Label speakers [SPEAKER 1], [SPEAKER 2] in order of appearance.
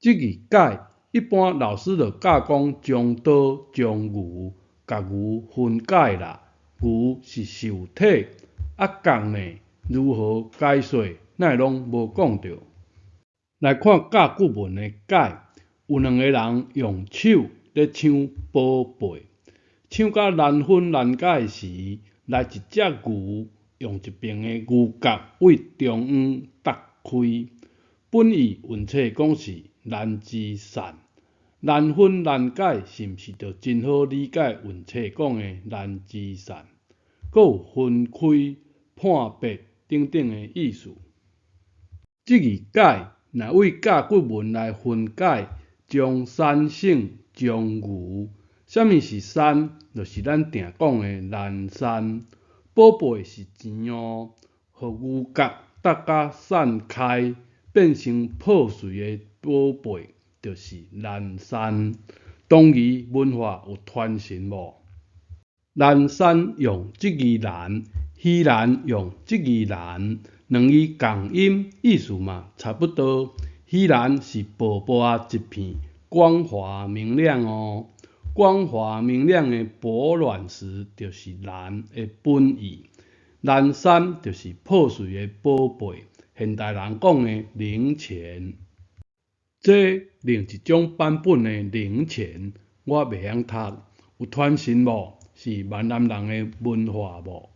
[SPEAKER 1] 這字解，一般老師就教講將刀將牛，共牛分解啦。牛是受體，啊角呢？如何解說？哪會攏無講著？來看甲骨文的解，有兩个人用手咧搶寶貝，搶甲難分難解時，來一隻牛，用一爿的牛角對中央鐸開。本意韻冊講是難之散，難分難解，是毋是就真好理解韻冊講的難之散？閣有分開、判別等等的意思。這字解，若對甲骨文來分解，將山省將牛，啥物是山？就是咱定講的南山。寶貝是錢哦，予牛角鐸甲散開，變成破碎的寶貝，就是南山。同義文化有傳承無？南山用這字難，盂蘭用這字難，兩字仝音，意思嘛差不多。盂蘭是薄薄仔一片，光滑明亮哦。光滑明亮的薄卵石就是蘭的本意。南山就是破碎的寶貝，現代人講的零錢。這另一種版本的零錢，我袂曉讀，有傳承無？是閩南人的文化無？